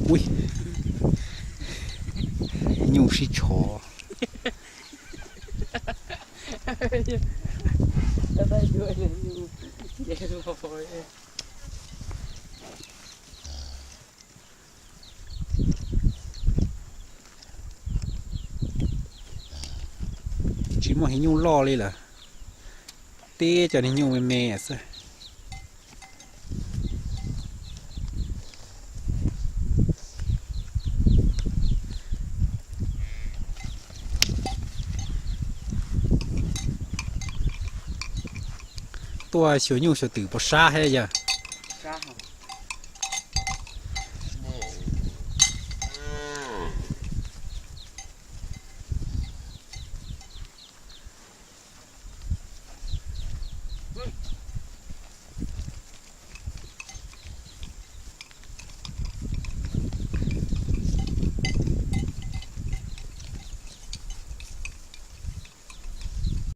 Ui, nyuj sib tshov. Tsis muaj hnyuv nyuj loj li lawm, tib cov niag nyuj me me xwb. Tuaj xyuas nyuj xyuas twm puas sab thiab yog?